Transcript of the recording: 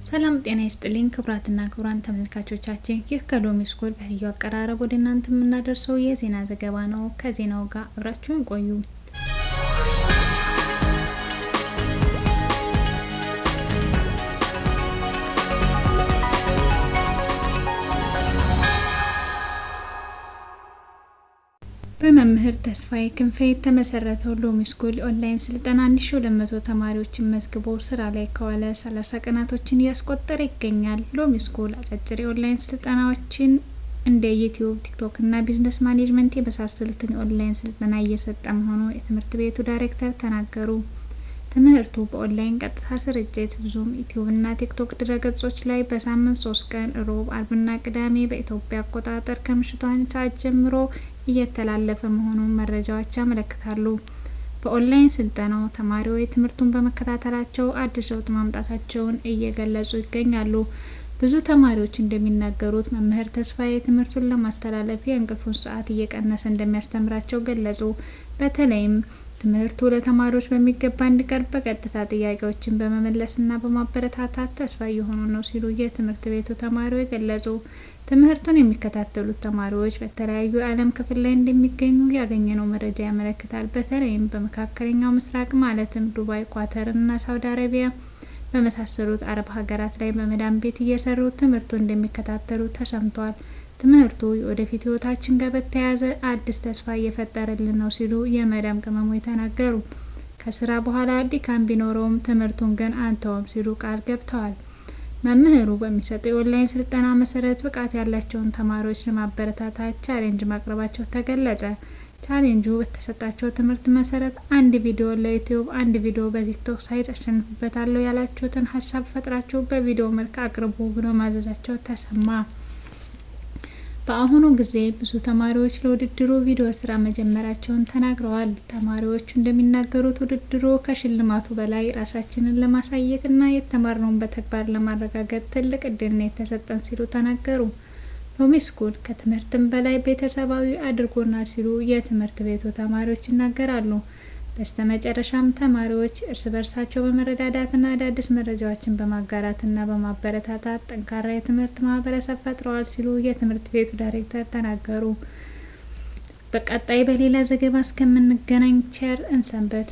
ሰላም ጤና ይስጥልኝ ክቡራትና ክቡራን ተመልካቾቻችን፣ ይህ ከሎሚ ስኩል በልዩ አቀራረብ ወደ እናንተ የምናደርሰው የዜና ዘገባ ነው። ከዜናው ጋር አብራችሁን ቆዩ። በመምህር ተስፋዬ ክንፌ የተመሰረተው ሎሚ ስኩል ኦንላይን ስልጠና 1200 ተማሪዎችን መዝግቦ ስራ ላይ ከዋለ 30 ቀናቶችን እያስቆጠረ ይገኛል። ሎሚ ስኩል አጫጭር የኦንላይን ስልጠናዎችን እንደ ዩቲዩብ፣ ቲክቶክ እና business management የመሳሰሉትን የኦንላይን ስልጠና እየሰጠ መሆኑ የትምህርት ቤቱ ዳይሬክተር ተናገሩ። ትምህርቱ በኦንላይን ቀጥታ ስርጭት ዙም፣ ዩቲዩብ እና ቲክቶክ ድረገጾች ላይ በሳምንት 3 ቀን ሮብ፣ አርብና ቅዳሜ በኢትዮጵያ አቆጣጠር ከምሽቱ 1 ሰዓት ጀምሮ እየተላለፈ መሆኑን መረጃዎች ያመለክታሉ። በኦንላይን ስልጠናው ተማሪዎች ትምህርቱን በመከታተላቸው አዲስ ለውጥ ማምጣታቸውን እየገለጹ ይገኛሉ። ብዙ ተማሪዎች እንደሚናገሩት መምህር ተስፋዬ ትምህርቱን ለማስተላለፍ የእንቅልፉን ሰዓት እየቀነሰ እንደሚያስተምራቸው ገለጹ። በተለይም ትምህርቱ ለተማሪዎች በሚገባ እንዲቀርብ በቀጥታ ጥያቄዎችን በመመለስና በማበረታታት ተስፋ እየሆኑ ነው ሲሉ የትምህርት ቤቱ ተማሪዎች ገለጹ። ትምህርቱን የሚከታተሉት ተማሪዎች በተለያዩ የዓለም ክፍል ላይ እንደሚገኙ ያገኘነው መረጃ ያመለክታል። በተለይም በመካከለኛው ምስራቅ ማለትም ዱባይ፣ ኳተር እና ሳውዲ አረቢያ በመሳሰሉት አረብ ሀገራት ላይ በመዳም ቤት እየሰሩ ትምህርቱን እንደሚከታተሉ ተሰምቷል። ትምህርቱ የወደፊት ሕይወታችን ጋር በተያያዘ አዲስ ተስፋ እየፈጠረልን ነው ሲሉ የመዳም ቅመሞች ተናገሩ። ከስራ በኋላ ድካም ቢኖረውም ትምህርቱን ግን አንተውም ሲሉ ቃል ገብተዋል። መምህሩ በሚሰጠው የኦንላይን ስልጠና መሰረት ብቃት ያላቸውን ተማሪዎች ለማበረታታት challenge ማቅረባቸው ተገለጸ። ቻሌንጁ በተሰጣቸው ትምህርት መሰረት አንድ ቪዲዮ ለዩቲዩብ፣ አንድ ቪዲዮ በቲክቶክ ሳይዝ አሸንፍበታለሁ ያላችሁትን ሀሳብ ፈጥራችሁ በቪዲዮ መልክ አቅርቡ ብሎ ማዘዛቸው ተሰማ። በአሁኑ ጊዜ ብዙ ተማሪዎች ለውድድሩ ቪዲዮ ስራ መጀመራቸውን ተናግረዋል። ተማሪዎቹ እንደሚናገሩት ውድድሩ ከሽልማቱ በላይ ራሳችንን ለማሳየትና የተማርነውን በተግባር ለማረጋገጥ ትልቅ እድል ነው የተሰጠን ሲሉ ተናገሩ። ሎሚ ስኩል ከትምህርትም በላይ ቤተሰባዊ አድርጎናል ሲሉ የትምህርት ቤቱ ተማሪዎች ይናገራሉ። በስተመጨረሻም ተማሪዎች እርስ በርሳቸው በመረዳዳትና አዳዲስ መረጃዎችን በማጋራትና በማበረታታት ጠንካራ የትምህርት ማህበረሰብ ፈጥረዋል ሲሉ የትምህርት ቤቱ ዳይሬክተር ተናገሩ። በቀጣይ በሌላ ዘገባ እስከምንገናኝ ቸር እንሰንበት።